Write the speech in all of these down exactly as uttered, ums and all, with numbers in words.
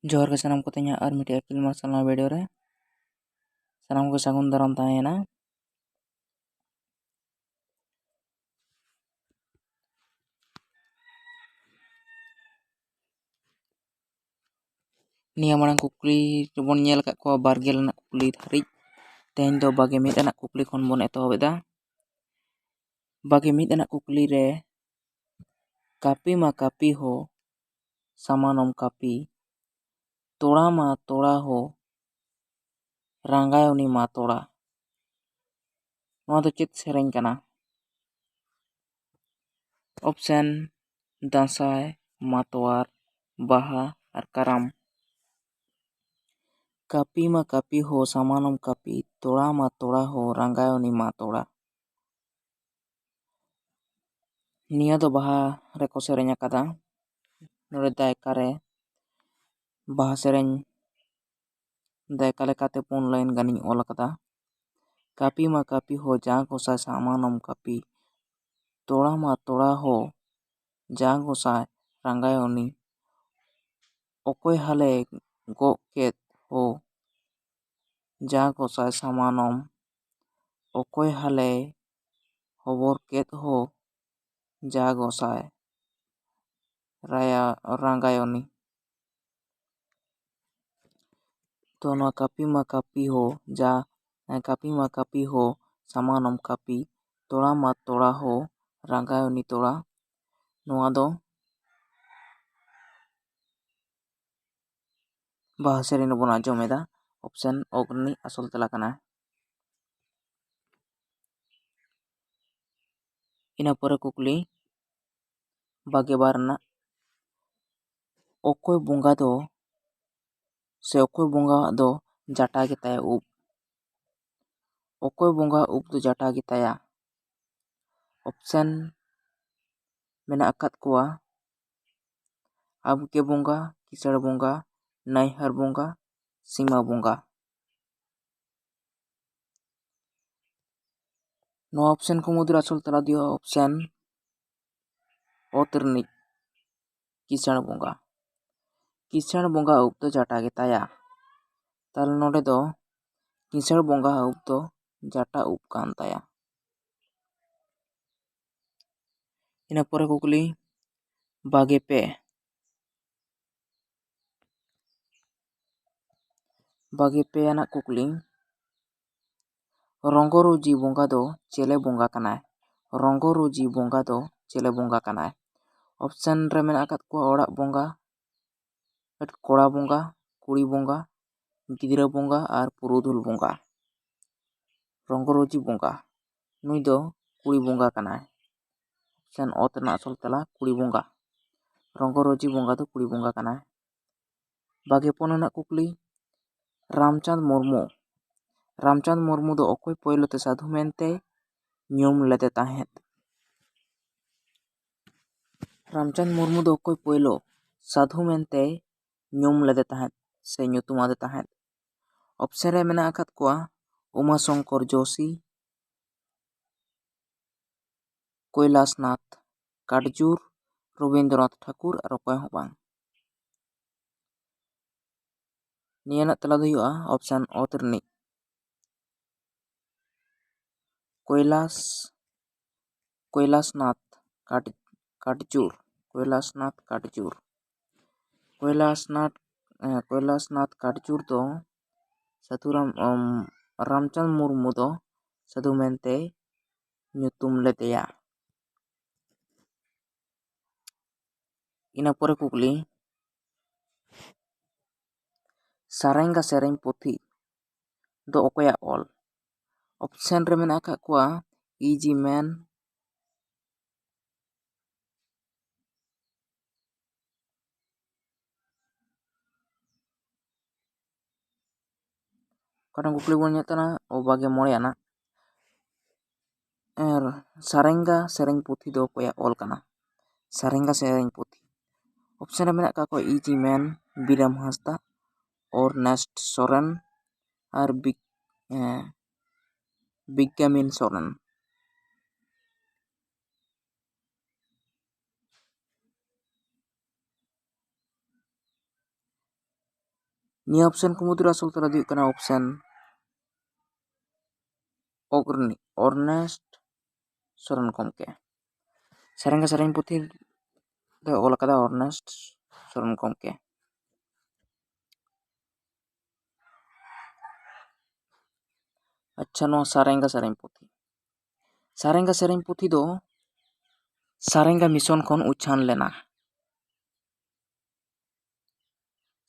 ᱡᱚᱦᱟᱨ ᱜᱮ ᱥᱟᱱᱟᱢ ᱠᱚᱛᱮ ᱤᱧᱟᱹᱜ ᱟᱨ ᱢᱤᱫᱴᱮᱡ ᱟᱹᱠᱤᱞ ᱢᱟᱨᱥᱟᱞ ᱱᱚᱣᱟ ᱵᱷᱤᱰᱤᱭᱳ ᱨᱮ ᱥᱟᱱᱟᱢ ᱠᱚ ᱥᱟᱹᱜᱩᱱ ᱫᱟᱨᱟᱢ ᱛᱟᱦᱮᱸᱭᱮᱱᱟ᱾ ᱱᱤᱭᱟᱹ ᱢᱟᱲᱟᱝ ᱠᱩᱠᱞᱤ ᱨᱮᱵᱚᱱ ᱧᱮᱞ ᱟᱠᱟᱫ ᱠᱚᱣᱟ ᱵᱟᱨ ᱜᱮᱞ ᱨᱮᱱᱟᱜ ᱠᱩᱠᱞᱤ ᱫᱷᱟᱹᱨᱤᱡ᱾ ᱛᱮᱦᱮᱧ ᱫᱚ ᱵᱟᱜᱮ ᱢᱤᱫ ᱟᱱᱟᱜ ᱠᱩᱠᱞᱤ ᱠᱷᱚᱱ ᱵᱚᱱ ᱮᱛᱚᱦᱚᱵ ᱮᱫᱟ᱾ ᱵᱟᱜᱮ ᱢᱤᱫ ᱟᱱᱟᱜ ᱠᱩᱠᱞᱤ ᱨᱮ ᱠᱟᱹᱯᱤ ᱢᱟ ᱠᱟᱹᱯᱤ ᱦᱳ ᱥᱟᱢᱟᱱᱚᱢ ᱠᱟᱹᱯᱤ, ᱛᱚᱲᱟ ᱢᱟ ᱛᱚᱲᱟ ᱦᱳ ᱨᱟᱸᱜᱟᱭᱚᱱᱤ ᱢᱟ ᱛᱚᱲᱟ᱾ ᱱᱚᱣᱟ ᱫᱚ ᱪᱮᱫ ᱥᱮᱨᱮᱧ ᱠᱟᱱᱟ? ᱚᱯᱥᱮᱱ: ᱫᱟᱸᱥᱟᱭ, ᱢᱟᱛᱣᱟᱨ, ᱵᱟᱦᱟ ᱟᱨ ᱠᱟᱨᱟᱢ᱾ ᱠᱟᱹᱯᱤ ᱢᱟ ᱠᱟᱹᱯᱤ ᱦᱳ ᱥᱟᱢᱟᱱᱚᱢ ᱠᱟᱹᱯᱤ, ᱛᱚᱲᱟ ᱢᱟ ᱛᱚᱲᱟ ᱦᱳ ᱨᱟᱸᱜᱟᱭᱚᱱᱤ ᱢᱟ ᱛᱚᱲᱟ᱾ ᱱᱤᱭᱟᱹ ᱫᱚ ᱵᱟᱦᱟ ᱨᱮᱠᱚ ᱥᱮᱨᱮᱧ ᱟᱠᱟᱫᱟ᱾ ᱱᱚᱰᱮ ᱫᱟᱭᱠᱟ ᱨᱮ ᱵᱟᱦᱟ ᱥᱮᱨᱮᱧ ᱫᱟᱭᱠᱟ ᱞᱮᱠᱟᱛᱮ ᱯᱩᱱ ᱞᱟᱭᱤᱱ ᱜᱟᱱᱤᱧ ᱚᱞ ᱟᱠᱟᱫᱟ᱾ ᱠᱟᱹᱯᱤ ᱢᱟ ᱠᱟᱹᱯᱤ ᱦᱳ ᱡᱟ ᱜᱚᱸᱥᱟᱭ ᱥᱟᱢᱟᱱᱚᱢ ᱠᱟᱹᱯᱤ, ᱛᱚᱲᱟ ᱢᱟ ᱛᱚᱲᱟ ᱦᱳ ᱡᱟ ᱜᱚᱸᱥᱟᱭ ᱨᱟᱸᱜᱟᱭᱚᱱᱤ, ᱚᱠᱚᱭ ᱦᱟᱞᱮ ᱜᱚᱜ ᱠᱮᱫ ᱦᱳ ᱡᱟ ᱜᱚᱸᱥᱟᱭ ᱥᱟᱢᱟᱱᱚᱢ, ᱚᱠᱚᱭ ᱦᱟᱞᱮ ᱦᱚᱵᱚᱨ ᱠᱮᱫ ᱦᱳ ᱡᱟ ᱜᱚᱸᱥᱟᱭ ᱨᱟᱭᱟ ᱨᱟᱸᱜᱟᱭᱚᱱᱤ᱾ ᱛᱚ ᱱᱚᱣᱟ ᱠᱟᱹᱯᱤ ᱢᱟ ᱠᱟᱹᱯᱤ ᱦᱳ ᱡᱟ, ᱠᱟᱹᱯᱤ ᱢᱟ ᱠᱟᱹᱯᱤ ᱦᱳ ᱥᱟᱢᱟᱱᱚᱢ ᱠᱟᱹᱯᱤ, ᱛᱚᱲᱟ ᱢᱟ ᱛᱚᱲᱟ ᱦᱳ ᱨᱟᱸᱜᱟᱭᱚᱱᱤ ᱛᱚᱲᱟ᱾ ᱱᱚᱣᱟ ᱫᱚ ᱵᱟᱦᱟ ᱥᱮᱨᱮᱧ ᱨᱮᱵᱚᱱ ᱟᱸᱡᱚᱢ ᱮᱫᱟ᱾ ᱚᱯᱥᱮᱱ ᱚᱜ ᱨᱤᱱᱤᱡ ᱟᱥᱚᱞ ᱛᱮᱞᱟ ᱠᱟᱱᱟ᱾ ᱤᱱᱟᱹ ᱯᱚᱨᱮ ᱠᱩᱠᱞᱤ ᱵᱟᱜᱮ ᱵᱟᱨ ᱨᱮᱱᱟᱜ, ᱚᱠᱚᱭ ᱵᱚᱸᱜᱟ ᱫᱚ ᱥᱮ ᱚᱠᱚᱭ ᱵᱚᱸᱜᱟᱣᱟᱜ ᱫᱚ ᱡᱟᱴᱟ ᱜᱮᱛᱟᱭᱟ ᱩᱵ? ᱚᱠᱚᱭ ᱵᱚᱸᱜᱟ ᱩᱵ ᱫᱚ ᱡᱟᱴᱟ ᱜᱮᱛᱟᱭᱟ? ᱚᱯᱥᱮᱱ ᱢᱮᱱᱟᱜ ᱟᱠᱟᱫ ᱠᱚᱣᱟ ᱟᱵᱜᱮ ᱵᱚᱸᱜᱟ, ᱠᱤᱥᱟᱹᱬ ᱵᱚᱸᱜᱟ, ᱱᱟᱹᱭᱦᱟᱹᱨ ᱵᱚᱸᱜᱟ, ᱥᱤᱢᱟᱹ ᱵᱚᱸᱜᱟ᱾ ᱱᱚᱣᱟ ᱚᱯᱥᱮᱱ ᱠᱚ ᱢᱩᱫᱽᱨᱮ ᱟᱥᱚᱞ ᱛᱮᱞᱟ ᱫᱚ ᱦᱩᱭᱩᱜᱼᱟ ᱚᱯᱥᱮᱱ ᱚᱛ ᱨᱤᱱᱤᱡ ᱠᱤᱥᱟᱹᱬ ᱵᱚᱸᱜᱟ᱾ ᱠᱤᱥᱟᱹᱬ ᱵᱚᱸᱜᱟ ᱩᱵ ᱫᱚ ᱡᱟᱴᱟ ᱜᱮᱛᱟᱭᱟ᱾ ᱛᱟᱦᱞᱮ ᱱᱚᱰᱮ ᱫᱚ ᱠᱤᱥᱟᱹᱬ ᱵᱚᱸᱜᱟ ᱩᱵ ᱫᱚ ᱡᱟᱴᱟ ᱩᱵ ᱠᱟᱱ ᱛᱟᱭᱟ᱾ ᱤᱱᱟᱹ ᱯᱚᱨᱮ ᱠᱩᱠᱞᱤ ᱵᱟᱜᱮ ᱯᱮ᱾ ᱵᱟᱜᱮ ᱯᱮ ᱟᱱᱟᱜ ᱠᱩᱠᱞᱤ, ᱨᱚᱝᱜᱚ ᱨᱩᱡᱤ ᱵᱚᱸᱜᱟ ᱫᱚ ᱪᱮᱞᱮ ᱵᱚᱸᱜᱟ ᱠᱟᱱᱟᱭ? ᱨᱚᱝᱜᱚ ᱨᱩᱡᱤ ᱵᱚᱸᱜᱟ ᱫᱚ ᱪᱮᱞᱮ ᱵᱚᱸᱜᱟ ᱠᱟᱱᱟᱭ? ᱚᱯᱥᱮᱱ ᱨᱮ ᱢᱮᱱᱟᱜ ᱟᱠᱟᱫ ᱠᱚᱣᱟ ᱚᱲᱟᱜ ᱵᱚᱸᱜᱟ, ᱠᱚᱲᱟ ᱵᱚᱸᱜᱟ, ᱠᱩᱲᱤ ᱵᱚᱸᱜᱟ, ᱜᱤᱫᱽᱨᱟᱹ ᱵᱚᱸᱜᱟ ᱟᱨ ᱯᱩᱨᱩᱫᱷᱩᱞ ᱵᱚᱸᱜᱟ᱾ ᱨᱚᱝᱜᱚ ᱨᱩᱡᱤ ᱵᱚᱸᱜᱟ, ᱱᱩᱭ ᱫᱚ ᱠᱩᱲᱤ ᱵᱚᱸᱜᱟ ᱠᱟᱱᱟᱭ᱾ ᱚᱯᱥᱮᱱ ᱚᱛ ᱨᱮᱱᱟᱜ ᱟᱥᱚᱞ ᱛᱮᱞᱟ ᱠᱩᱲᱤ ᱵᱚᱸᱜᱟ᱾ ᱨᱚᱝᱜᱚ ᱨᱩᱡᱤ ᱵᱚᱸᱜᱟ ᱫᱚ ᱠᱩᱲᱤ ᱵᱚᱸᱜᱟ ᱠᱟᱱᱟᱭ᱾ ᱵᱟᱜᱮ ᱯᱩᱱ ᱨᱮᱱᱟᱜ ᱠᱩᱠᱞᱤ, ᱨᱟᱢᱪᱟᱸᱫᱽ ᱢᱩᱨᱢᱩ᱾ ᱨᱟᱢᱪᱟᱸᱫᱽ ᱢᱩᱨᱢᱩ ᱫᱚ ᱚᱠᱚᱭ ᱯᱳᱭᱞᱳ ᱛᱮ ᱥᱟᱹᱫᱷᱩ ᱢᱮᱱᱛᱮ ᱧᱩᱢ ᱞᱮᱫᱮ ᱛᱟᱦᱮᱸᱫ? ᱨᱟᱢᱪᱟᱸᱫᱽ ᱢᱩᱨᱢᱩ ᱫᱚ ᱚᱠᱚᱭ ᱯᱳᱭᱞᱳ ᱥᱟᱹᱫᱷᱩ ᱢᱮᱱᱛᱮ ᱧᱩᱢ ᱞᱮᱫᱮ ᱛᱟᱦᱮᱸᱫ ᱥᱮ ᱧᱩᱛᱩᱢ ᱟᱫᱮ ᱛᱟᱦᱮᱸᱫ? ᱚᱯᱥᱮᱱ ᱨᱮ ᱢᱮᱱᱟᱜ ᱟᱠᱟᱫ ᱠᱚᱣᱟ ᱩᱢᱟ ᱥᱚᱝᱠᱚᱨ ᱡᱳᱥᱤ, ᱠᱳᱭᱞᱟᱥᱱᱟᱛᱷ ᱠᱟᱴᱡᱩᱨ, ᱨᱚᱵᱤᱱᱫᱨᱚᱱᱟᱛᱷ ᱴᱷᱟᱠᱩᱨ ᱟᱨ ᱚᱠᱚᱭ ᱦᱚᱸ ᱵᱟᱝ᱾ ᱱᱤᱭᱟᱹ ᱨᱮᱱᱟᱜ ᱛᱮᱞᱟ ᱫᱚ ᱦᱩᱭᱩᱜᱼᱟ ᱚᱯᱥᱮᱱ ᱚᱛ ᱨᱤᱱᱤᱡ ᱠᱳᱭᱞᱟᱥ, ᱠᱳᱭᱞᱟᱥᱱᱟᱛᱷ ᱠᱟᱴ-, ᱠᱟᱴᱡᱩᱨ, ᱠᱳᱭᱞᱟᱥᱱᱟᱛᱷ ᱠᱟᱴᱡᱩᱨ᱾ ᱠᱳᱭᱞᱟᱥᱱᱟᱛᱷ, ᱮ, ᱠᱳᱭᱞᱟᱥᱱᱟᱛᱷ ᱠᱟᱴᱡᱩᱨ ᱫᱚ ᱥᱟᱹᱫᱷᱩ ᱨᱟᱢ-, ᱚᱢ, ᱨᱟᱢᱪᱟᱸᱫᱽ ᱢᱩᱨᱢᱩ ᱫᱚ ᱥᱟᱹᱫᱷᱩ ᱢᱮᱱᱛᱮᱭ ᱧᱩᱛᱩᱢ ᱞᱮᱫᱮᱭᱟ᱾ ᱤᱱᱟᱹ ᱯᱚᱨᱮ ᱠᱩᱠᱞᱤ, ᱥᱟᱨᱮᱝᱜᱟ ᱥᱮᱨᱮᱧ ᱯᱩᱛᱷᱤ ᱫᱚ ᱚᱠᱚᱭᱟᱜ ᱚᱞ? ᱚᱯᱥᱮᱱ ᱨᱮ ᱢᱮᱱᱟᱜ ᱟᱠᱟᱫ ᱠᱚᱣᱟ ᱤ ᱡᱤ ᱢᱮᱱ, ᱚᱠᱟᱴᱟᱜ ᱠᱩᱠᱞᱤ ᱵᱚᱱ ᱧᱮᱞ ᱠᱟᱱᱟ, ᱚ, ᱵᱟᱜᱮ ᱢᱚᱬᱮ ᱟᱱᱟᱜ᱾ ᱟᱨ ᱥᱟᱨᱮᱝᱜᱟ ᱥᱮᱨᱮᱧ ᱯᱩᱛᱷᱤ ᱫᱚ ᱚᱠᱚᱭᱟᱜ ᱚᱞ ᱠᱟᱱᱟ? ᱥᱟᱨᱮᱝᱜᱟ ᱥᱮᱨᱮᱧ ᱯᱩᱛᱷᱤ᱾ ᱚᱯᱥᱮᱱ ᱨᱮ ᱢᱮᱱᱟᱜ ᱟᱠᱟᱫ ᱠᱚᱣᱟ ᱤ ᱡᱤ ᱢᱮᱱ, ᱵᱤᱨᱟᱢ ᱦᱟᱸᱥᱫᱟ, ᱚᱨᱱᱮᱥᱴ ᱥᱚᱨᱮᱱ ᱟᱨ ᱵᱤᱠ-, ᱮᱸ, ᱵᱤᱜᱽᱜᱟᱢᱤᱱ ᱥᱚᱨᱮᱱ᱾ ᱱᱤᱭᱟᱹ ᱚᱯᱥᱮᱱ ᱠᱚ ᱢᱩᱫᱽᱨᱮ ᱟᱥᱚᱞ ᱛᱮᱞᱟ ᱫᱚ ᱦᱩᱭᱩᱜ ᱠᱟᱱᱟ ᱚᱯᱥᱮᱱ ᱚᱜᱽᱨᱤᱱᱤ, ᱚᱨᱱᱮᱥᱴ ᱥᱚᱨᱮᱱ ᱜᱚᱢᱠᱮ᱾ ᱥᱮᱨᱮᱧᱜᱟ ᱥᱮᱨᱮᱧ ᱯᱩᱛᱷᱤ ᱫᱚᱭ ᱚᱞ ᱟᱠᱟᱫᱟ ᱚᱨᱱᱮᱥᱴ ᱥᱚᱨᱮᱱ ᱜᱚᱢᱠᱮ᱾ ᱟᱪᱪᱷᱟ, ᱱᱚᱣᱟ ᱥᱟᱨᱮᱝᱜᱟ ᱥᱮᱨᱮᱧ ᱯᱩᱛᱷᱤ, ᱥᱟᱨᱮᱝᱜᱟ ᱥᱮᱨᱮᱧ ᱯᱩᱛᱷᱤ ᱫᱚ ᱥᱟᱨᱮᱝᱜᱟ ᱢᱤᱥᱚᱱ ᱠᱷᱚᱱ ᱩᱪᱷᱟᱱ ᱞᱮᱱᱟ᱾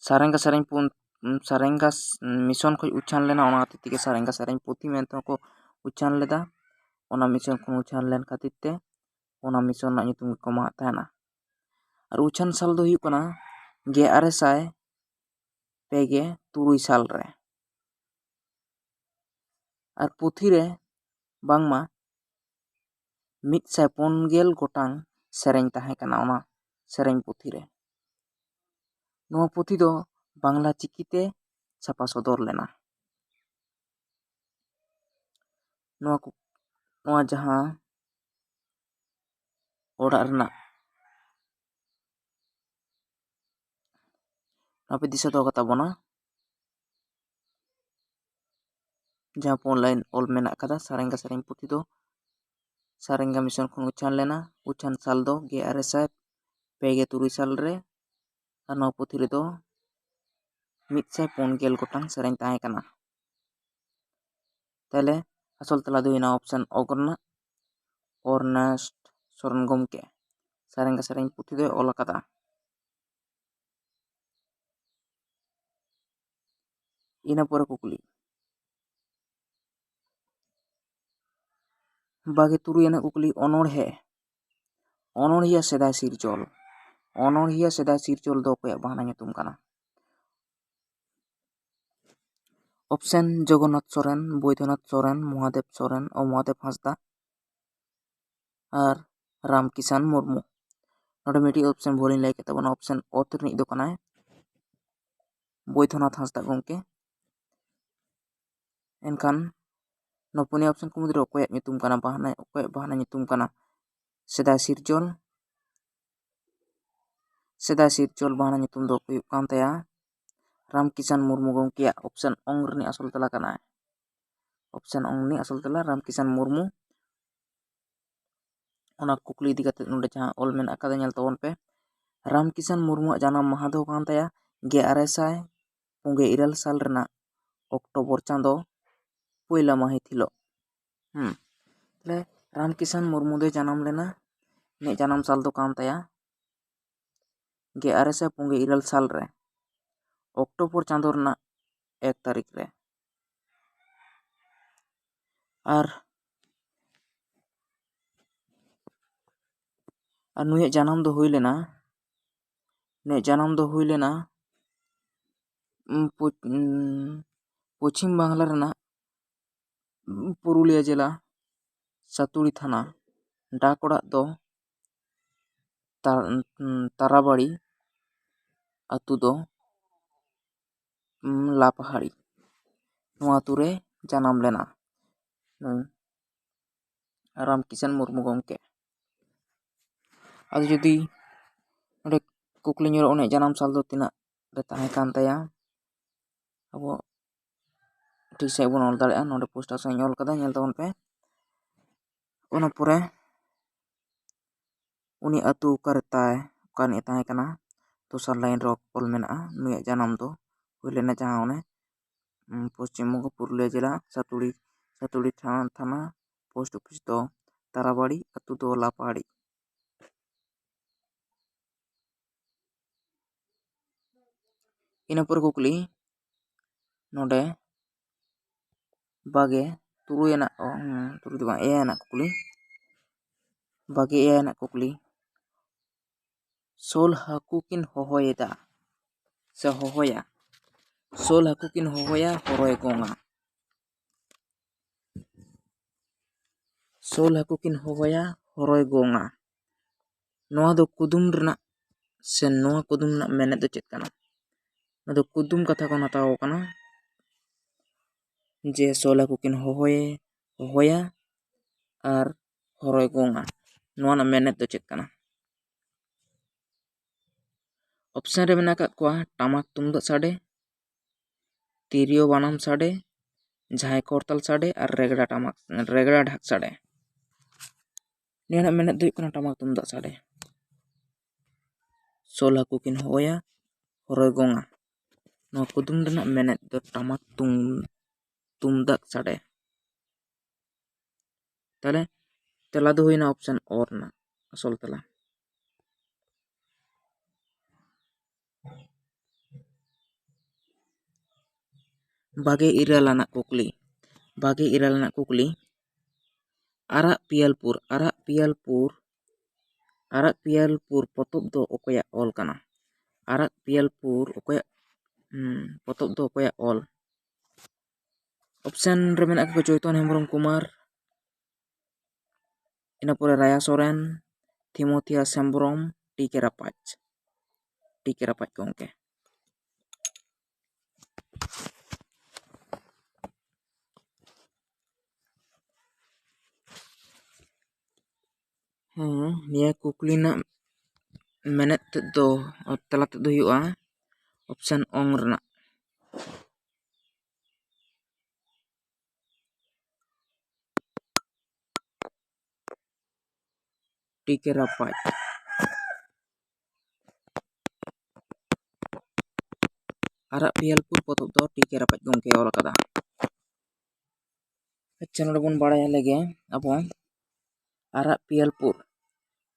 ᱥᱟᱨᱮᱝᱜᱟ ᱥᱮᱨᱮᱧ ᱯᱩᱱ-, ᱥᱟᱨᱮᱝᱜᱟ ᱢᱤᱥᱚᱱ ᱠᱷᱚᱱ ᱩᱪᱷᱟᱱ ᱞᱮᱱᱟ, ᱚᱱᱟ ᱠᱷᱟᱹᱛᱤᱨ ᱛᱮᱜᱮ ᱥᱟᱨᱮᱝᱜᱟ ᱥᱮᱨᱮᱧ ᱯᱩᱛᱷᱤ ᱢᱮᱱᱛᱮ ᱦᱚᱸᱠᱚ ᱩᱪᱷᱟᱱ ᱞᱮᱫᱟ᱾ ᱚᱱᱟ ᱢᱤᱥᱚᱱ ᱠᱷᱚᱱ ᱩᱪᱷᱟᱱ ᱞᱮᱱ ᱠᱷᱟᱹᱛᱤᱨ ᱛᱮ ᱚᱱᱟ ᱢᱤᱥᱚᱱ ᱨᱮᱱᱟᱜ ᱧᱩᱛᱩᱢ ᱜᱮᱠᱚ ᱮᱢᱟᱜ ᱛᱟᱦᱮᱱᱟ᱾ ᱟᱨ ᱩᱪᱷᱟᱹᱱ ᱥᱟᱞ ᱫᱚ ᱦᱩᱭᱩᱜ ᱠᱟᱱᱟ ᱜᱮᱞ ᱟᱨᱮ ᱥᱟᱭ ᱯᱮ ᱜᱮᱞ ᱛᱩᱨᱩᱭ ᱥᱟᱞ ᱨᱮ᱾ ᱟᱨ ᱯᱩᱛᱷᱤ ᱨᱮ ᱵᱟᱝᱢᱟ ᱢᱤᱫ ᱥᱟᱭ ᱯᱩᱱ ᱜᱮᱞ ᱜᱚᱴᱟᱝ ᱥᱮᱨᱮᱧ ᱛᱟᱦᱮᱸ ᱠᱟᱱᱟ ᱚᱱᱟ ᱥᱮᱨᱮᱧ ᱯᱩᱛᱷᱤ ᱨᱮ᱾ ᱱᱚᱣᱟ ᱯᱩᱛᱷᱤ ᱫᱚ ᱵᱟᱝᱞᱟ ᱪᱤᱠᱤᱛᱮ ᱪᱷᱟᱯᱟ ᱥᱚᱫᱚᱨ ᱞᱮᱱᱟ᱾ ᱱᱚᱣᱟ ᱠᱚ, ᱱᱚᱣᱟ ᱡᱟᱦᱟᱸ ᱚᱲᱟᱜ ᱨᱮᱱᱟᱜ, ᱱᱚᱣᱟ ᱯᱮ ᱫᱤᱥᱟᱹ ᱫᱚᱦᱚ ᱠᱟᱛᱟ ᱵᱚᱱᱟ, ᱡᱟᱦᱟᱸ ᱯᱩᱱ ᱞᱟᱭᱤᱱ ᱚᱞ ᱢᱮᱱᱟᱜ ᱠᱟᱫᱟ, ᱥᱟᱨᱮᱝᱜᱟ ᱥᱮᱨᱮᱧ ᱯᱩᱛᱷᱤ ᱫᱚ ᱥᱟᱨᱮᱝᱜᱟ ᱢᱤᱥᱚᱱ ᱠᱷᱚᱱ ᱩᱪᱷᱟᱱ ᱞᱮᱱᱟ᱾ ᱩᱪᱷᱟᱱ ᱥᱟᱞ ᱫᱚ ᱜᱮᱞ ᱟᱨᱮ ᱥᱟᱭ ᱯᱮ ᱜᱮᱞ ᱛᱩᱨᱩᱭ ᱥᱟᱞ ᱨᱮ, ᱟᱨ ᱱᱚᱣᱟ ᱯᱩᱛᱷᱤ ᱨᱮᱫᱚ ᱢᱤᱫ ᱥᱟᱭ ᱯᱩᱱ ᱜᱮᱞ ᱜᱚᱴᱟᱝ ᱥᱮᱨᱮᱧ ᱛᱟᱦᱮᱸ ᱠᱟᱱᱟ᱾ ᱛᱟᱦᱞᱮ ᱟᱥᱚᱞ ᱛᱮᱞᱟ ᱫᱚ ᱦᱩᱭᱱᱟ ᱚᱯᱥᱮᱱ ᱚᱜᱽ ᱨᱮᱱᱟᱜ ᱚᱨᱱᱮᱥᱴ ᱥᱚᱨᱮᱱ ᱜᱚᱢᱠᱮ᱾ ᱥᱟᱨᱮᱝᱜᱟ ᱥᱮᱨᱮᱧ ᱯᱩᱛᱷᱤ ᱫᱚᱭ ᱚᱞ ᱟᱠᱟᱫᱟ᱾ ᱤᱱᱟᱹ ᱯᱚᱨᱮ ᱠᱩᱠᱞᱤ, ᱵᱟᱜᱮ ᱛᱩᱨᱩᱭ ᱟᱱᱟᱜ ᱠᱩᱠᱞᱤ, ᱚᱱᱚᱬᱦᱮ, ᱚᱱᱚᱬᱦᱤᱭᱟᱹ ᱥᱮᱫᱟᱭ ᱥᱤᱨᱡᱚᱞ, ᱚᱱᱚᱬᱦᱤᱭᱟᱹ ᱥᱮᱫᱟᱭ ᱥᱤᱨᱡᱚᱞ ᱫᱚ ᱚᱠᱚᱭᱟᱜ ᱵᱟᱦᱱᱟ ᱧᱩᱛᱩᱢ ᱠᱟᱱᱟ? ᱚᱯᱥᱮᱱ, ᱡᱚᱜᱚᱱᱱᱟᱛᱷ ᱥᱚᱨᱮᱱ, ᱵᱳᱭᱫᱷᱚᱱᱟᱛᱷ ᱥᱚᱨᱮᱱ, ᱢᱚᱦᱟᱫᱮᱵ ᱥᱚᱨᱮᱱ, ᱚ ᱢᱚᱦᱟᱫᱮᱵ ᱦᱟᱸᱥᱫᱟ ᱟᱨ ᱨᱟᱢᱠᱤᱥᱟᱱ ᱢᱩᱨᱢᱩ᱾ ᱱᱚᱰᱮ ᱢᱤᱫᱴᱤᱡ ᱚᱯᱥᱮᱱ ᱵᱷᱩᱞᱤᱧ ᱞᱟᱹᱭ ᱠᱮᱫ ᱛᱟᱵᱚᱱᱟ, ᱚᱯᱥᱮᱱ ᱚᱛ ᱨᱤᱱᱤᱡ ᱫᱚ ᱠᱟᱱᱟᱭ ᱵᱳᱭᱫᱷᱚᱱᱟᱛᱷ ᱦᱟᱸᱥᱫᱟ ᱜᱚᱢᱠᱮ᱾ ᱮᱱᱠᱷᱟᱱ ᱱᱚᱣᱟ ᱯᱩᱱᱭᱟᱹ ᱚᱯᱥᱮᱱ ᱠᱚ ᱢᱩᱫᱽᱨᱮ ᱚᱠᱚᱭᱟᱜ ᱧᱩᱛᱩᱢ ᱠᱟᱱᱟ ᱵᱟᱦᱱᱟ, ᱚᱠᱚᱭᱟᱜ ᱵᱟᱦᱱᱟ ᱧᱩᱛᱩᱢ ᱠᱟᱱᱟ ᱥᱮᱫᱟᱭ ᱥᱤᱨᱡᱚᱞ? ᱥᱮᱫᱟᱭ ᱥᱤᱨᱡᱚᱞ ᱵᱟᱦᱱᱟ ᱧᱩᱛᱩᱢ ᱫᱚ ᱦᱩᱭᱩᱜ ᱠᱟᱱ ᱛᱟᱭᱟ ᱨᱟᱢᱠᱤᱥᱟᱱ ᱢᱩᱨᱢᱩ ᱜᱚᱢᱠᱮᱭᱟᱜ᱾ ᱚᱯᱥᱮᱱ ᱚᱝ ᱨᱤᱱᱤᱡ ᱟᱥᱚᱞ ᱛᱮᱞᱟ ᱠᱟᱱᱟᱭ᱾ ᱚᱯᱥᱮᱱ ᱚᱝ ᱨᱤᱱᱤᱡ ᱟᱥᱚᱞ ᱛᱮᱞᱟ ᱨᱟᱢᱠᱤᱥᱟᱱ ᱢᱩᱨᱢᱩ᱾ ᱚᱱᱟ ᱠᱩᱠᱞᱤ ᱤᱫᱤ ᱠᱟᱛᱮ ᱱᱚᱰᱮ ᱡᱟᱦᱟᱸ ᱚᱞ ᱢᱮᱱᱟᱜ ᱟᱠᱟᱫᱟ, ᱧᱮᱞ ᱛᱟᱵᱚᱱ ᱯᱮ᱾ ᱨᱟᱢᱠᱤᱥᱟᱱ ᱢᱩᱨᱢᱩᱣᱟᱜ ᱡᱟᱱᱟᱢ ᱢᱟᱦᱟ ᱫᱚ ᱠᱟᱱ ᱛᱟᱭᱟ ᱜᱮᱞ ᱟᱨᱮ ᱥᱟᱭ ᱯᱩᱱ ᱜᱮᱞ ᱤᱨᱟᱹᱞ ᱥᱟᱞ ᱨᱮᱱᱟᱜ ᱚᱠᱴᱳᱵᱚᱨ ᱪᱟᱸᱫᱚ ᱯᱩᱭᱞᱟᱹ ᱢᱟᱹᱦᱤᱛ ᱦᱤᱞᱳᱜ᱾ ᱦᱩᱸ᱾ ᱛᱟᱦᱞᱮ ᱨᱟᱢᱠᱤᱥᱟᱱ ᱢᱩᱨᱢᱩ ᱫᱚᱭ ᱡᱟᱱᱟᱢ ᱞᱮᱱᱟ, ᱩᱱᱤᱭᱟᱜ ᱡᱟᱱᱟᱢ ᱥᱟᱞ ᱫᱚ ᱠᱟᱱ ᱛᱟᱭᱟ ᱜᱮᱞ ᱟᱨᱮ ᱥᱟᱭ ᱯᱩᱱ ᱜᱮᱞ ᱤᱨᱟᱹᱞ ᱥᱟᱞ ᱨᱮ ᱚᱠᱴᱳᱵᱚᱨ ᱪᱟᱸᱫᱚ ᱨᱮᱱᱟᱜ ᱮᱠ ᱛᱟᱹᱨᱤᱠᱷ ᱨᱮ᱾ ᱟᱨ, ᱟᱨ ᱱᱩᱭᱟᱜ ᱡᱟᱱᱟᱢ ᱫᱚ ᱦᱩᱭ ᱞᱮᱱᱟ, ᱱᱩᱭᱟᱜ ᱡᱟᱱᱟᱢ ᱫᱚ ᱦᱩᱭ ᱞᱮᱱᱟ, ᱩᱢ, ᱯᱚ-, ᱩᱢ, ᱯᱚᱪᱷᱤᱢ ᱵᱟᱝᱞᱟ ᱨᱮᱱᱟᱜ ᱯᱩᱨᱩᱞᱤᱭᱟᱹ ᱡᱮᱞᱟ, ᱥᱟᱛᱩᱲᱤ ᱛᱷᱟᱱᱟ᱾ ᱰᱟᱠ ᱚᱲᱟᱜ ᱫᱚ ᱛᱟ-, ᱛᱟᱨᱟᱵᱟᱲᱤ᱾ ᱟᱹᱛᱩ ᱫᱚ, ᱩᱸ, ᱞᱟᱯᱟᱦᱟᱲᱤ᱾ ᱱᱚᱣᱟ ᱟᱹᱛᱩ ᱨᱮ ᱡᱟᱱᱟᱢ ᱞᱮᱱᱟ ᱱᱩᱭ ᱨᱟᱢᱠᱤᱥᱟᱱ ᱢᱩᱨᱢᱩ ᱜᱚᱢᱠᱮ᱾ ᱟᱫᱚ ᱡᱩᱫᱤ ᱱᱚᱰᱮ ᱠᱩᱠᱞᱤ ᱧᱮᱞᱚᱜ, ᱩᱱᱤᱭᱟᱜ ᱡᱟᱱᱟᱢ ᱥᱟᱞ ᱫᱚ ᱛᱤᱱᱟᱹᱜ ᱨᱮ ᱛᱟᱦᱮᱸ ᱠᱟᱱ ᱛᱟᱭᱟ? ᱟᱵᱚ ᱴᱷᱤᱠ ᱥᱟᱺᱦᱤᱡ ᱵᱚᱱ ᱚᱞ ᱫᱟᱲᱮᱭᱟᱜᱼᱟ᱾ ᱱᱚᱰᱮ ᱯᱳᱥᱴᱟᱨ ᱥᱟᱺᱦᱤᱡ ᱤᱧ ᱚᱞ ᱠᱟᱫᱟ, ᱧᱮᱞ ᱛᱟᱵᱚᱱ ᱯᱮ᱾ ᱚᱱᱟ ᱯᱚᱨᱮ ᱩᱱᱤ ᱟᱹᱛᱩ ᱚᱠᱟᱨᱮ ᱛᱟᱭ, ᱚᱠᱟ ᱨᱤᱱᱤᱡ ᱮ ᱛᱟᱦᱮᱸ ᱠᱟᱱᱟ, ᱫᱚᱥᱟᱨ ᱞᱟᱭᱤᱱ ᱨᱮ ᱚᱞ ᱢᱮᱱᱟᱜᱼᱟ᱾ ᱱᱩᱭᱟᱜ ᱡᱟᱱᱟᱢ ᱫᱚ ᱦᱩᱭ ᱞᱮᱱᱟ ᱡᱟᱦᱟᱸ ᱚᱱᱮ, ᱩᱸ, ᱯᱚᱥᱪᱤᱢ ᱵᱚᱝᱜᱚ ᱯᱩᱨᱩᱞᱤᱭᱟᱹ ᱡᱮᱞᱟ ᱥᱟᱛᱩᱲᱤ, ᱥᱟᱛᱩᱲᱤ ᱛᱷᱟ-, ᱛᱷᱟᱱᱟ, ᱯᱳᱥᱴ ᱚᱯᱷᱤᱥ ᱫᱚ ᱛᱟᱨᱟᱵᱟᱲᱤ, ᱟᱹᱛᱩ ᱫᱚ ᱞᱟᱯᱟᱦᱟᱲᱤ᱾ ᱤᱱᱟᱹ ᱯᱚᱨᱮ ᱠᱩᱠᱞᱤ ᱱᱚᱰᱮ ᱵᱟᱜᱮ ᱛᱩᱨᱩᱭ ᱟᱱᱟᱜ, ᱚ, ᱦᱩᱸ, ᱛᱩᱨᱩᱭ ᱫᱚ ᱵᱟᱝ, ᱮᱭᱟᱭ ᱟᱱᱟᱜ ᱠᱩᱠᱞᱤ, ᱵᱟᱜᱮ ᱮᱭᱟᱭ ᱟᱱᱟᱜ ᱠᱩᱠᱞᱤ, ᱥᱳᱞ ᱦᱟᱹᱠᱩ ᱠᱤᱱ ᱦᱚᱦᱚᱭᱮᱫᱟ ᱥᱮ ᱦᱚᱦᱚᱭᱟ? ᱥᱳᱞ ᱦᱟᱹᱠᱩ ᱠᱤᱱ ᱦᱚᱦᱚᱭᱟ, ᱦᱚᱨᱚᱭ ᱜᱚᱝᱟ᱾ ᱥᱳᱞ ᱦᱟᱹᱠᱩ ᱠᱤᱱ ᱦᱚᱦᱚᱭᱟ, ᱦᱚᱨᱚᱭ ᱜᱚᱝᱟ᱾ ᱱᱚᱣᱟ ᱫᱚ ᱠᱩᱫᱩᱢ ᱨᱮᱱᱟᱜ ᱥᱮ ᱱᱚᱣᱟ ᱠᱩᱫᱩᱢ ᱨᱮᱱᱟᱜ ᱢᱮᱱᱮᱛ ᱫᱚ ᱪᱮᱫ ᱠᱟᱱᱟ? ᱱᱚᱣᱟ ᱫᱚ ᱠᱩᱫᱩᱢ ᱠᱟᱛᱷᱟ ᱠᱷᱚᱱ ᱦᱟᱛᱟᱣ ᱠᱟᱱᱟ, ᱡᱮ ᱥᱳᱞ ᱦᱟᱹᱠᱩ ᱠᱤᱱ ᱦᱚᱦᱚᱭᱮ, ᱦᱚᱦᱚᱭᱟ ᱟᱨ ᱦᱚᱨᱚᱭ ᱜᱚᱝᱟ᱾ ᱱᱚᱣᱟ ᱨᱮᱱᱟᱜ ᱢᱮᱱᱮᱛ ᱫᱚ ᱪᱮᱫ ᱠᱟᱱᱟ? ᱚᱯᱥᱮᱱ ᱨᱮ ᱢᱮᱱᱟᱜ ᱟᱠᱟᱫ ᱠᱚᱣᱟ ᱴᱟᱢᱟᱠ ᱛᱩᱢᱫᱟᱜ ᱥᱟᱰᱮ, ᱛᱤᱨᱭᱳ ᱵᱟᱱᱟᱢ ᱥᱟᱰᱮ, ᱡᱷᱟᱸᱭ ᱠᱚᱨᱛᱟᱞ ᱥᱟᱰᱮ ᱟᱨ ᱨᱮᱜᱽᱲᱟ ᱴᱟᱢᱟᱠ, ᱨᱮᱜᱽᱲᱟ ᱰᱷᱟᱠ ᱥᱟᱰᱮ᱾ ᱱᱤᱭᱟᱹ ᱨᱮᱱᱟᱜ ᱢᱮᱱᱮᱫ ᱫᱚ ᱦᱩᱭᱩᱜ ᱠᱟᱱᱟ ᱴᱟᱢᱟᱠ ᱛᱩᱢᱫᱟᱜ ᱥᱟᱰᱮ᱾ ᱥᱳᱞ ᱦᱟᱹᱠᱩ ᱠᱤᱱ ᱦᱚᱦᱚᱭᱟ, ᱦᱚᱨᱚᱭ ᱜᱚᱝᱟ᱾ ᱱᱚᱣᱟ ᱠᱩᱫᱩᱢ ᱨᱮᱱᱟᱜ ᱢᱮᱱᱮᱫ ᱫᱚ ᱴᱟᱢᱟᱠ ᱛᱩᱢ-, ᱛᱩᱢᱫᱟᱜ ᱥᱟᱰᱮ᱾ ᱛᱟᱦᱞᱮ ᱛᱮᱞᱟ ᱫᱚ ᱦᱩᱭᱱᱟ option ᱚ ᱨᱮᱱᱟᱜ ᱟᱥᱚᱞ ᱛᱮᱞᱟ᱾ ᱵᱟᱜᱮ ᱤᱨᱟᱹᱞ ᱟᱱᱟᱜ ᱠᱩᱠᱞᱤ, ᱵᱟᱜᱮ ᱤᱨᱟᱹᱞ ᱟᱱᱟᱜ ᱠᱩᱠᱞᱤ, ᱟᱨᱟᱜ ᱯᱤᱭᱟᱹᱞᱯᱩᱨ, ᱟᱨᱟᱜ ᱯᱤᱭᱟᱹᱞᱯᱩᱨ, ᱟᱨᱟᱜ ᱯᱤᱭᱟᱹᱞᱯᱩᱨ ᱯᱚᱛᱚᱵ ᱫᱚ ᱚᱠᱚᱭᱟᱜ ᱚᱞ ᱠᱟᱱᱟ? ᱟᱨᱟᱜ ᱯᱤᱭᱟᱹᱞᱯᱩᱨ ᱚᱠᱚᱭᱟᱜ, ᱦᱩᱸ, ᱯᱚᱛᱚᱵ ᱫᱚ ᱚᱠᱚᱭᱟᱜ ᱚᱞ? Option ᱨᱮ ᱢᱮᱱᱟᱜ ᱠᱚᱣᱟ ᱪᱳᱭᱛᱚᱱ ᱦᱮᱢᱵᱨᱚᱢ ᱠᱩᱢᱟᱨ, ᱤᱱᱟᱹ ᱯᱚᱨᱮ ᱨᱟᱭᱟ ᱥᱚᱨᱮᱱ, ᱛᱤᱢᱳᱛᱷᱤᱭᱟᱥ ᱦᱮᱢᱵᱨᱚᱢ, ᱴᱤ ᱠᱮ ᱨᱟᱯᱟᱡᱽ, ᱴᱤ ᱠᱮ ᱨᱟᱯᱟᱡᱽ ᱜᱚᱢᱠᱮ᱾ ᱦᱮᱸ, ᱱᱤᱭᱟᱹ ᱠᱩᱠᱞᱤ ᱨᱮᱱᱟᱜ ᱢᱮᱱᱮᱫ ᱛᱮᱫ ᱫᱚ, ᱛᱮᱞᱟ ᱛᱮᱫ ᱫᱚ ᱦᱩᱭᱩᱜᱼᱟ option ᱚᱝ ᱨᱮᱱᱟᱜ᱾ ᱴᱤ ᱠᱮ ᱨᱟᱯᱟᱡᱽ᱾ ᱟᱨᱟᱜ ᱯᱤᱭᱟᱹᱞᱯᱩᱨ ᱯᱚᱛᱚᱵ ᱫᱚ ᱴᱤ ᱠᱮ ᱨᱟᱯᱟᱡᱽ ᱜᱚᱢᱠᱮ ᱚᱞ ᱟᱠᱟᱫᱟ᱾ ᱟᱪᱪᱷᱟ, ᱱᱚᱰᱮ ᱵᱚᱱ ᱵᱟᱲᱟᱭᱟ ᱞᱮᱜᱮ ᱟᱵᱚ ᱟᱨᱟᱜ ᱯᱤᱭᱟᱹᱞᱯᱩᱨ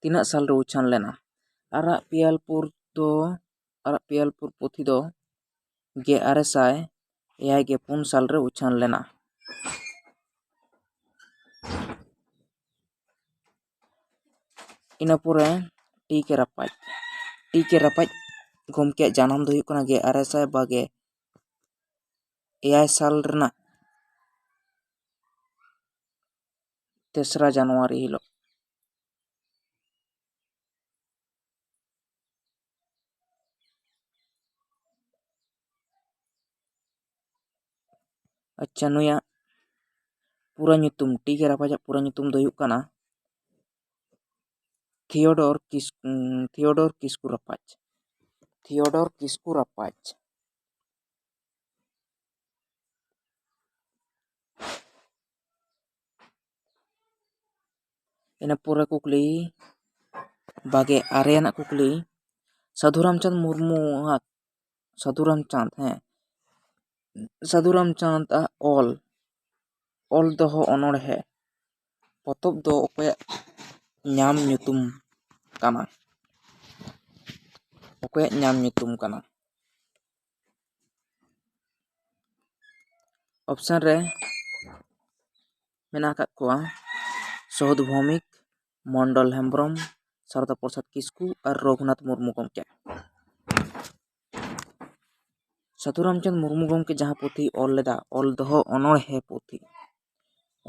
ᱛᱤᱱᱟᱹᱜ ᱥᱟᱞ ᱨᱮ ᱩᱪᱷᱟᱹᱱ ᱞᱮᱱᱟ? ᱟᱨᱟᱜ ᱯᱤᱭᱟᱹᱞᱯᱩᱨ ᱫᱚ, ᱟᱨᱟᱜ ᱯᱤᱭᱟᱹᱞᱯᱩᱨ ᱯᱩᱛᱷᱤ ᱫᱚ ᱜᱮᱞ ᱟᱨᱮ ᱥᱟᱭ ᱮᱭᱟᱭ ᱜᱮᱞ ᱯᱩᱱ ᱥᱟᱞ ᱨᱮ ᱩᱪᱷᱟᱹᱱ ᱞᱮᱱᱟ᱾ ᱤᱱᱟᱹ ᱯᱚᱨᱮ ᱴᱤ ᱠᱮ ᱨᱟᱯᱟᱡᱽ, ᱴᱤ ᱠᱮ ᱨᱟᱯᱟᱡᱽ ᱜᱚᱢᱠᱮᱭᱟᱜ ᱡᱟᱱᱟᱢ ᱫᱚ ᱦᱩᱭᱩᱜ ᱠᱟᱱᱟ ᱜᱮᱞ ᱟᱨᱮ ᱥᱟᱭ ᱵᱟᱜᱮ ᱮᱭᱟᱭ ᱥᱟᱞ ᱨᱮᱱᱟᱜ ᱛᱮᱥᱨᱟ ᱡᱟᱱᱩᱣᱟᱨᱤ ᱦᱤᱞᱳᱜ᱾ ᱟᱪᱪᱷᱟ, ᱱᱩᱭᱟᱜ ᱯᱩᱨᱟᱹ ᱧᱩᱛᱩᱢ, ᱴᱤ ᱠᱮ ᱨᱟᱯᱟᱡᱟᱜ ᱯᱩᱨᱟᱹ ᱧᱩᱛᱩᱢ ᱫᱚ ᱦᱩᱭᱩᱜ ᱠᱟᱱᱟ ᱛᱷᱤᱭᱳᱰᱚᱨ ᱠᱤᱥ-, ᱩᱸ, ᱛᱷᱤᱭᱳᱰᱚᱨ ᱠᱤᱥᱠᱩ ᱨᱟᱯᱟᱡᱽ, ᱛᱷᱤᱭᱳᱰᱚᱨ ᱠᱤᱥᱠᱩ ᱨᱟᱯᱟᱡᱽ᱾ ᱤᱱᱟᱹ ᱯᱚᱨᱮ ᱠᱩᱠᱞᱤ, ᱵᱟᱜᱮ ᱟᱨᱮ ᱟᱱᱟᱜ ᱠᱩᱠᱞᱤ, ᱥᱟᱹᱫᱷᱩ ᱨᱟᱢᱪᱟᱸᱫᱽ ᱢᱩᱨᱢᱩᱣᱟᱜ, ᱥᱟᱹᱫᱷᱩ ᱨᱟᱢᱪᱟᱸᱫᱽ, ᱦᱮᱸ, ᱥᱟᱹᱫᱷᱩ ᱨᱟᱢᱪᱟᱸᱫᱽ ᱟᱜ ᱚᱞ, ᱚᱞ ᱫᱚᱦᱚ ᱚᱱᱚᱬᱦᱮ ᱯᱚᱛᱚᱵ ᱫᱚ ᱚᱠᱚᱭᱟᱜ ᱧᱟᱢ ᱧᱩᱛᱩᱢ ᱠᱟᱱᱟ? ᱚᱠᱚᱭᱟᱜ ᱧᱟᱢ ᱧᱩᱛᱩᱢ ᱠᱟᱱᱟ? ᱚᱯᱥᱮᱱ ᱨᱮ ᱢᱮᱱᱟᱜ ᱟᱠᱟᱫ ᱠᱚᱣᱟ ᱥᱚᱦᱚᱫ ᱵᱷᱳᱣᱢᱤᱠ, ᱢᱚᱱᱰᱚᱞ ᱦᱮᱢᱵᱨᱚᱢ, ᱥᱟᱨᱚᱫᱟ ᱯᱨᱚᱥᱟᱫᱽ ᱠᱤᱥᱠᱩ ᱟᱨ ᱨᱚᱜᱷᱩᱱᱟᱛᱷ ᱢᱩᱨᱢᱩ ᱜᱚᱢᱠᱮ᱾ ᱥᱟᱹᱫᱷᱩ ᱨᱟᱢᱪᱟᱸᱫᱽ ᱢᱩᱨᱢᱩ ᱜᱚᱢᱠᱮ ᱡᱟᱦᱟᱸ ᱯᱩᱛᱷᱤᱭ ᱚᱞ ᱞᱮᱫᱟ, ᱚᱞ ᱫᱚᱦᱚ ᱚᱱᱚᱬᱦᱮ ᱯᱩᱛᱷᱤ,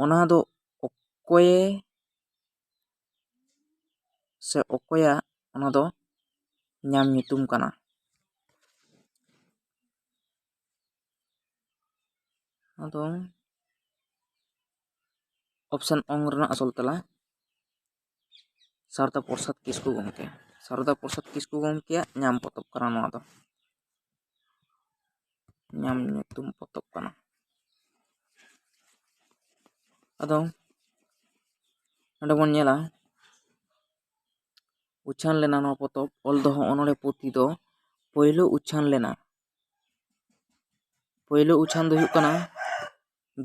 ᱚᱱᱟ ᱫᱚ ᱚᱠᱚᱭᱮ ᱥᱮ ᱚᱠᱚᱭᱟᱜ ᱚᱱᱟ ᱫᱚ ᱧᱟᱢ ᱧᱩᱛᱩᱢ ᱠᱟᱱᱟ? ᱟᱫᱚ ᱚᱯᱥᱮᱱ ᱚᱝ ᱨᱮᱱᱟᱜ ᱟᱥᱚᱞ ᱛᱮᱞᱟ ᱥᱟᱨᱚᱫᱟ ᱯᱨᱚᱥᱟᱫᱽ ᱠᱤᱥᱠᱩ ᱜᱚᱢᱠᱮ᱾ ᱥᱟᱨᱚᱫᱟ ᱯᱨᱚᱥᱟᱫᱽ ᱠᱤᱥᱠᱩ ᱜᱚᱢᱠᱮᱭᱟᱜ ᱧᱟᱢ ᱯᱚᱛᱚᱵ ᱠᱟᱱᱟ ᱱᱚᱣᱟ ᱫᱚ᱾ ᱧᱟᱢ ᱧᱩᱛᱩᱢ ᱯᱚᱛᱚᱵ ᱠᱟᱱᱟ᱾ ᱟᱫᱚ ᱱᱚᱰᱮ ᱵᱚᱱ ᱧᱮᱞᱟ, ᱩᱪᱷᱟᱹᱱ ᱞᱮᱱᱟ ᱱᱚᱣᱟ ᱯᱚᱛᱚᱵ, ᱚᱞ ᱫᱚᱦᱚ ᱚᱱᱚᱬᱦᱮ ᱯᱩᱛᱷᱤ ᱫᱚ ᱯᱳᱭᱞᱳ ᱩᱪᱷᱟᱹᱱ ᱞᱮᱱᱟ᱾ ᱯᱳᱭᱞᱳ ᱩᱪᱷᱟᱹᱱ ᱫᱚ ᱦᱩᱭᱩᱜ ᱠᱟᱱᱟ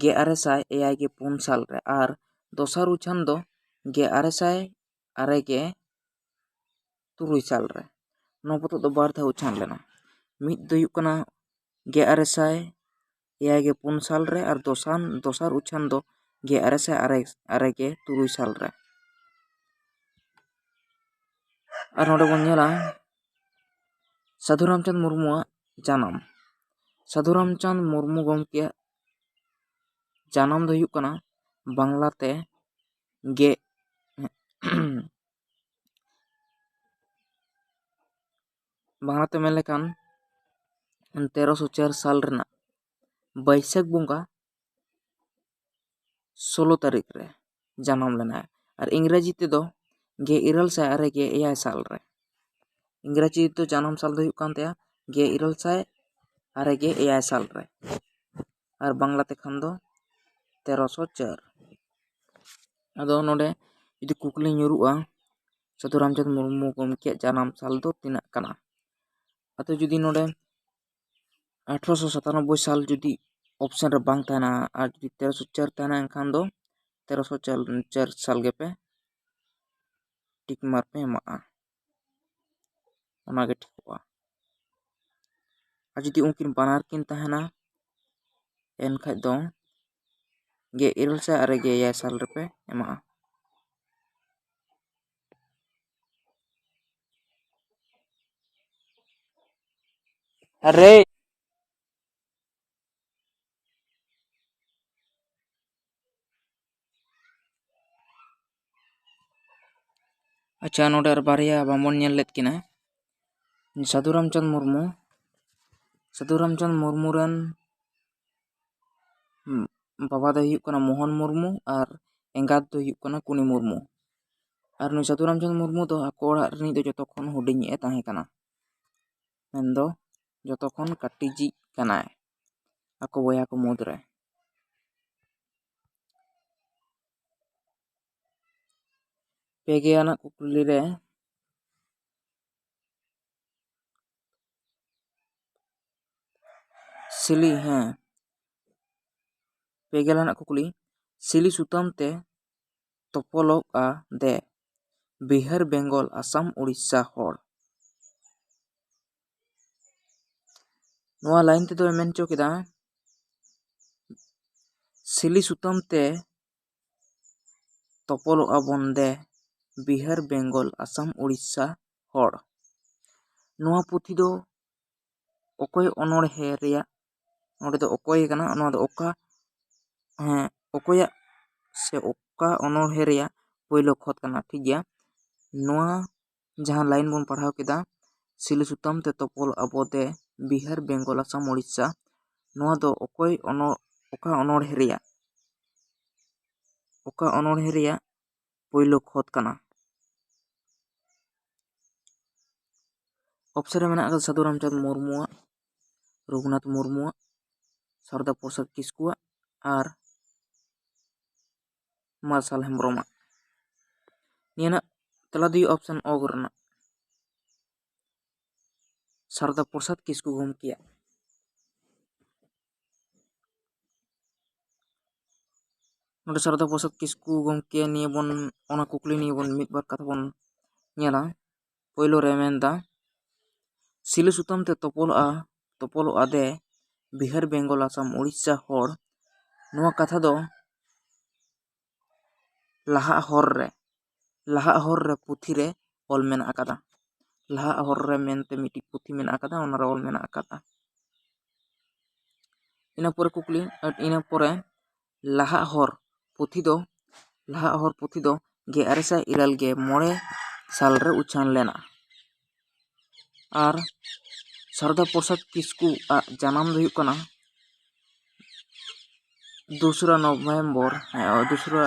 ᱜᱮᱞ ᱟᱨᱮ ᱥᱟᱭ ᱮᱭᱟᱭ ᱜᱮᱞ ᱯᱩᱱ ᱥᱟᱞ ᱨᱮ, ᱟᱨ ᱫᱚᱥᱟᱨ ᱩᱪᱷᱟᱹᱱ ᱫᱚ ᱜᱮᱞ ᱟᱨᱮ ᱥᱟᱭ ᱟᱨᱮ ᱜᱮᱞ ᱛᱩᱨᱩᱭ ᱥᱟᱞ ᱨᱮ᱾ ᱱᱚᱣᱟ ᱯᱚᱛᱚᱵ ᱫᱚ ᱵᱟᱨ ᱫᱷᱟᱣ ᱩᱪᱷᱟᱹᱱ ᱞᱮᱱᱟ᱾ ᱢᱤᱫ ᱫᱚ ᱦᱩᱭᱩᱜ ᱠᱟᱱᱟ ᱜᱮᱞ ᱟᱨᱮ ᱥᱟᱭ ᱮᱭᱟᱭ ᱜᱮᱞ ᱯᱩᱱ ᱥᱟᱞ ᱨᱮ, ᱟᱨ ᱫᱚᱥᱟᱨ, ᱫᱚᱥᱟᱨ ᱩᱪᱷᱟᱹᱱ ᱫᱚ ᱜᱮᱞ ᱟᱨᱮ ᱥᱟᱭ ᱟᱨᱮ, ᱟᱨᱮ ᱜᱮᱞ ᱛᱩᱨᱩᱭ ᱥᱟᱞ ᱨᱮ᱾ ᱟᱨ ᱱᱚᱰᱮ ᱵᱚᱱ ᱧᱮᱞᱟ, ᱥᱟᱹᱫᱷᱩ ᱨᱟᱢᱪᱟᱸᱫᱽ ᱢᱩᱨᱢᱩᱣᱟᱜ ᱡᱟᱱᱟᱢ᱾ ᱥᱟᱹᱫᱷᱩ ᱨᱟᱢᱪᱟᱸᱫᱽ ᱢᱩᱨᱢᱩ ᱜᱚᱢᱠᱮᱭᱟᱜ ᱡᱟᱱᱟᱢ ᱫᱚ ᱦᱩᱭᱩᱜ ᱠᱟᱱᱟ ᱵᱟᱝᱞᱟᱛᱮ ᱜᱮ, ᱵᱟᱝᱞᱟᱛᱮ ᱢᱮᱱ ᱞᱮᱠᱷᱟᱱ ᱛᱮᱨᱚᱥᱚ ᱪᱟᱨ ᱥᱟᱞ ᱨᱮᱱᱟᱜ ᱵᱟᱹᱭᱥᱟᱹᱠᱷ ᱵᱚᱸᱜᱟ ᱥᱳᱞᱳ ᱛᱟᱹᱨᱤᱠᱷ ᱨᱮ ᱡᱟᱱᱟᱢ ᱞᱮᱱᱟᱭ᱾ ᱟᱨ ᱤᱝᱨᱮᱡᱤ ᱛᱮᱫᱚ ᱜᱮᱞ ᱤᱨᱟᱹᱞ ᱥᱟᱭ ᱟᱨᱮ ᱜᱮᱞ ᱮᱭᱟᱭ ᱥᱟᱞ ᱨᱮ᱾ ᱤᱝᱨᱮᱡᱤ ᱛᱮᱫᱚ ᱡᱟᱱᱟᱢ ᱥᱟᱞ ᱫᱚ ᱦᱩᱭᱩᱜ ᱠᱟᱱ ᱛᱟᱭᱟ ᱜᱮᱞ ᱤᱨᱟᱹᱞ ᱥᱟᱭ ᱟᱨᱮ ᱜᱮᱞ ᱮᱭᱟᱭ ᱥᱟᱞ ᱨᱮ᱾ ᱟᱨ ᱵᱟᱝᱞᱟ ᱛᱮᱠᱷᱟᱱ ᱫᱚ ᱛᱮᱨᱚᱥᱚ ᱪᱟᱨ᱾ ᱟᱫᱚ ᱱᱚᱰᱮ ᱡᱩᱫᱤ ᱠᱩᱠᱞᱤ ᱧᱩᱨᱩᱜᱼᱟ, ᱥᱟᱹᱫᱷᱩ ᱨᱟᱢᱪᱟᱸᱫᱽ ᱢᱩᱨᱢᱩ ᱜᱚᱢᱠᱮᱭᱟᱜ ᱡᱟᱱᱟᱢ ᱥᱟᱞ ᱫᱚ ᱛᱤᱱᱟᱹᱜ ᱠᱟᱱᱟ? ᱟᱫᱚ ᱡᱩᱫᱤ ᱱᱚᱰᱮ ᱟᱴᱷᱨᱚᱥᱚ ᱥᱟᱛᱟᱱᱚᱵᱵᱳᱭ ᱥᱟᱞ ᱡᱩᱫᱤ ᱚᱯᱥᱮᱱ ᱨᱮ ᱵᱟᱝ ᱛᱟᱦᱮᱱᱟ ᱟᱨ ᱡᱩᱫᱤ ᱛᱮᱨᱚᱥᱚ ᱪᱟᱨ ᱛᱟᱦᱮᱱᱟ, ᱮᱱᱠᱷᱟᱱ ᱫᱚ ᱛᱮᱨᱚᱥᱚ ᱪᱟᱨ ᱥᱟᱞ ᱜᱮᱯᱮ ᱴᱤᱠ ᱢᱟᱨᱠ ᱯᱮ ᱮᱢᱟᱜᱼᱟ, ᱚᱱᱟᱜᱮ ᱴᱷᱤᱠᱚᱜᱼᱟ᱾ ᱟᱨ ᱡᱩᱫᱤ ᱩᱱᱠᱤᱱ ᱵᱟᱱᱟᱨ ᱠᱤᱱ ᱛᱟᱦᱮᱱᱟ, ᱮᱱᱠᱷᱟᱡ ᱫᱚ ᱜᱮᱞ ᱤᱨᱟᱹᱞ ᱥᱟᱭ ᱟᱨᱮ ᱜᱮᱞ ᱮᱭᱟᱭ ᱥᱟᱞ ᱨᱮᱯᱮ ᱮᱢᱟᱜᱼᱟ᱾ ᱟᱨᱮ ᱟᱪᱪᱷᱟ, ᱱᱚᱰᱮ ᱟᱨ ᱵᱟᱨᱭᱟ ᱵᱟᱵᱚᱱ ᱧᱮᱞ ᱞᱮᱫ ᱠᱤᱱᱟ᱾ ᱥᱟᱹᱫᱷᱩ ᱨᱟᱢᱪᱟᱸᱫᱽ ᱢᱩᱨᱢᱩ, ᱥᱟᱹᱫᱷᱩ ᱨᱟᱢᱪᱟᱸᱫᱽ ᱢᱩᱨᱢᱩ ᱨᱮᱱ ᱵᱟᱵᱟ ᱫᱚᱭ ᱦᱩᱭᱩᱜ ᱠᱟᱱᱟ ᱢᱳᱦᱚᱱ ᱢᱩᱨᱢᱩ ᱟᱨ ᱮᱸᱜᱟᱛ ᱫᱚᱭ ᱦᱩᱭᱩᱜ ᱠᱟᱱᱟ ᱠᱩᱱᱤ ᱢᱩᱨᱢᱩ᱾ ᱟᱨ ᱱᱩᱭ ᱥᱟᱹᱫᱷᱩ ᱨᱟᱢᱪᱟᱸᱫᱽ ᱢᱩᱨᱢᱩ ᱫᱚ ᱟᱠᱚ ᱚᱲᱟᱜ ᱨᱤᱱᱤᱡ ᱫᱚ ᱡᱚᱛᱚ ᱠᱷᱚᱱ ᱦᱩᱰᱤᱧᱤᱡ ᱮ ᱛᱟᱦᱮᱸ ᱠᱟᱱᱟ, ᱢᱮᱱᱫᱚ ᱡᱚᱛᱚ ᱠᱷᱚᱱ ᱠᱟᱹᱴᱤᱡᱤᱡ ᱠᱟᱱᱟᱭ ᱟᱠᱚ ᱵᱚᱭᱦᱟ ᱠᱚ ᱢᱩᱫᱽᱨᱮ᱾ ᱯᱮ ᱜᱮ ᱟᱱᱟᱜ ᱠᱩᱠᱞᱤ ᱨᱮ ᱥᱤᱞᱤ, ᱦᱮᱸ, ᱯᱮ ᱜᱮᱞ ᱟᱱᱟᱜ ᱠᱩᱠᱞᱤ, ᱥᱤᱞᱤ ᱥᱩᱛᱟᱹᱢ ᱛᱮ ᱛᱚᱯᱚᱞᱚᱜᱼᱟ ᱫᱮ ᱵᱤᱦᱟᱨ, ᱵᱮᱝᱜᱚᱞ, ᱟᱥᱟᱢ, ᱩᱲᱤᱥᱥᱟ ᱦᱚᱲ? ᱱᱚᱣᱟ ᱞᱟᱭᱤᱱ ᱛᱮᱫᱚᱭ ᱢᱮᱱ ᱦᱚᱪᱚ ᱠᱮᱫᱟ, ᱥᱤᱞᱤ ᱥᱩᱛᱟᱹᱢ ᱛᱮ ᱛᱚᱯᱚᱞᱚᱜᱼᱟ ᱵᱚᱱ ᱫᱮ ᱵᱤᱦᱟᱨ, ᱵᱮᱝᱜᱚᱞ, ᱟᱥᱟᱢ, ᱩᱲᱤᱥᱥᱟ ᱦᱚᱲ᱾ ᱱᱚᱣᱟ ᱯᱩᱛᱷᱤ ᱫᱚ ᱚᱠᱚᱭ ᱚᱱᱚᱬᱦᱮ ᱨᱮᱭᱟᱜ, ᱱᱚᱰᱮ ᱫᱚ ᱚᱠᱚᱭ ᱠᱟᱱᱟ, ᱱᱚᱣᱟ ᱫᱚ ᱚᱠᱟ, ᱦᱮᱸ, ᱚᱠᱚᱭᱟᱜ ᱥᱮ ᱚᱠᱟ ᱚᱱᱚᱬᱦᱮ ᱨᱮᱭᱟᱜ ᱯᱳᱭᱞᱳ ᱠᱷᱚᱛ ᱠᱟᱱᱟ? ᱴᱷᱤᱠ ᱜᱮᱭᱟ, ᱱᱚᱣᱟ ᱡᱟᱦᱟᱸ ᱞᱟᱭᱤᱱ ᱵᱚᱱ ᱯᱟᱲᱦᱟᱣ ᱠᱮᱫᱟ, ᱥᱤᱞᱤ ᱥᱩᱛᱟᱹᱢ ᱛᱮ ᱛᱚᱯᱚᱞ ᱟᱵᱚ ᱫᱮ ᱵᱤᱦᱟᱨ, ᱵᱮᱝᱜᱚᱞ, ᱟᱥᱟᱢ, ᱩᱲᱤᱥᱥᱟ, ᱱᱚᱣᱟ ᱫᱚ ᱚᱠᱚᱭ ᱚᱱᱚ-, ᱚᱠᱟ ᱚᱱᱚᱬᱦᱮ ᱨᱮᱭᱟᱜ, ᱚᱠᱟ ᱚᱱᱚᱬᱦᱮ ᱨᱮᱭᱟᱜ ᱯᱳᱭᱞᱳ ᱠᱷᱚᱛ ᱠᱟᱱᱟ? ᱚᱯᱥᱮᱱ ᱨᱮ ᱢᱮᱱᱟᱜ ᱟᱠᱟᱫᱟ ᱥᱟᱹᱫᱷᱩ ᱨᱟᱢᱪᱟᱸᱫᱽ ᱢᱩᱨᱢᱩᱣᱟᱜ, ᱨᱚᱜᱷᱩᱱᱟᱛᱷ ᱢᱩᱨᱢᱩᱣᱟᱜ, ᱥᱟᱨᱚᱫᱟ ᱯᱨᱚᱥᱟᱫᱽ ᱠᱤᱥᱠᱩᱣᱟᱜ ᱟᱨ ᱢᱟᱨᱥᱟᱞ ᱦᱮᱢᱵᱨᱚᱢᱟᱜ᱾ ᱱᱤᱭᱟᱹ ᱨᱮᱱᱟᱜ ᱛᱮᱞᱟ ᱫᱚ ᱦᱩᱭᱩᱜᱼᱟ option ᱚ ᱨᱮᱱᱟᱜ, ᱥᱟᱨᱚᱫᱟ ᱯᱨᱚᱥᱟᱫᱽ ᱠᱤᱥᱠᱩ ᱜᱚᱢᱠᱮᱭᱟᱜ᱾ ᱱᱚᱰᱮ ᱥᱟᱨᱚᱫᱟ ᱯᱨᱚᱥᱟᱫᱽ ᱠᱤᱥᱠᱩ ᱜᱚᱢᱠᱮ ᱱᱤᱭᱟᱹ ᱵᱚᱱ, ᱚᱱᱟ ᱠᱩᱠᱞᱤ ᱱᱤᱭᱟᱹ ᱵᱚᱱ ᱢᱤᱫ ᱵᱟᱨ ᱠᱟᱛᱷᱟ ᱵᱚᱱ ᱧᱮᱞᱟ᱾ ᱯᱳᱭᱞᱳ ᱨᱮ ᱢᱮᱱᱫᱟ, ᱥᱤᱞᱟᱹ ᱥᱩᱛᱟᱹᱢ ᱛᱮ ᱛᱚᱯᱚᱞᱚᱜᱼᱟ, ᱛᱚᱯᱚᱞᱚᱜᱼᱟ ᱫᱮ ᱵᱤᱦᱟᱨ, ᱵᱮᱝᱜᱚᱞ, ᱟᱥᱟᱢ, ᱩᱲᱤᱥᱥᱟ ᱦᱚᱲ᱾ ᱱᱚᱣᱟ ᱠᱟᱛᱷᱟ ᱫᱚ ᱞᱟᱦᱟᱜ ᱦᱚᱨ ᱨᱮ, ᱞᱟᱦᱟᱜ ᱦᱚᱨ ᱨᱮ ᱯᱩᱛᱷᱤ ᱨᱮ ᱚᱞ ᱢᱮᱱᱟᱜ ᱟᱠᱟᱫᱟ᱾ ᱞᱟᱦᱟᱜ ᱦᱚᱨ ᱨᱮ ᱢᱮᱱᱛᱮ ᱢᱤᱫᱴᱤᱡ ᱯᱩᱛᱷᱤ ᱢᱮᱱᱟᱜ ᱟᱠᱟᱫᱟ, ᱚᱱᱟ ᱨᱮ ᱚᱞ ᱢᱮᱱᱟᱜ ᱟᱠᱟᱫᱟ᱾ ᱤᱱᱟᱹ ᱯᱚᱨᱮ ᱠᱩᱠᱞᱤ, ᱤᱱᱟᱹ ᱯᱚᱨᱮ ᱞᱟᱦᱟᱜ ᱦᱚᱨ ᱯᱩᱛᱷᱤ ᱫᱚ, ᱞᱟᱦᱟᱜ ᱦᱚᱨ ᱯᱩᱛᱷᱤ ᱫᱚ ᱜᱮᱞ ᱟᱨᱮ ᱥᱟᱭ ᱤᱨᱟᱹᱞ ᱜᱮ ᱢᱚᱬᱮ ᱥᱟᱞ ᱨᱮ ᱩᱪᱷᱟᱹᱱ ᱞᱮᱱᱟ᱾ ᱟᱨ ᱥᱟᱨᱚᱫᱟ ᱯᱨᱚᱥᱟᱫᱽ ᱠᱤᱥᱠᱩᱣᱟᱜ ᱡᱟᱱᱟᱢ ᱫᱚ ᱦᱩᱭᱩᱜ ᱠᱟᱱᱟ ᱫᱩᱥᱨᱟ ᱱᱚᱵᱷᱮᱢᱵᱚᱨ, ᱦᱮᱸ, ᱫᱩᱥᱨᱟ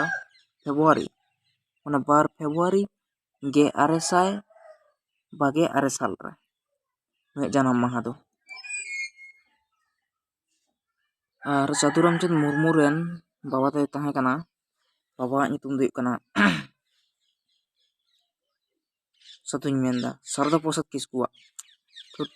ᱯᱷᱮᱵᱽᱨᱩᱣᱟᱨᱤ, ᱚᱱᱟ ᱵᱟᱨ ᱯᱷᱮᱵᱽᱨᱩᱣᱟᱨᱤ ᱜᱮᱞ ᱟᱨᱮ ᱥᱟᱭ ᱵᱟᱜᱮ ᱟᱨᱮ ᱥᱟᱞ ᱨᱮ ᱩᱱᱤᱭᱟᱜ ᱡᱟᱱᱟᱢ ᱢᱟᱦᱟ ᱫᱚ᱾ ᱟᱨ ᱥᱟᱹᱫᱷᱩ ᱨᱟᱢᱪᱟᱸᱫᱽ ᱢᱩᱨᱢᱩ ᱨᱮᱱ ᱵᱟᱵᱟ ᱫᱚᱭ ᱛᱟᱦᱮᱸ ᱠᱟᱱᱟ, ᱵᱟᱵᱟᱣᱟᱜ ᱧᱩᱛᱩᱢ ᱫᱚ ᱦᱩᱭᱩᱜ ᱠᱟᱱᱟ, ᱥᱟᱹᱫᱷᱩᱧ ᱢᱮᱱᱫᱟ, ᱥᱟᱨᱚᱫᱟ ᱯᱨᱚᱥᱟᱫᱽ ᱠᱤᱥᱠᱩᱣᱟᱜ᱾ ᱴᱷᱩᱴ᱾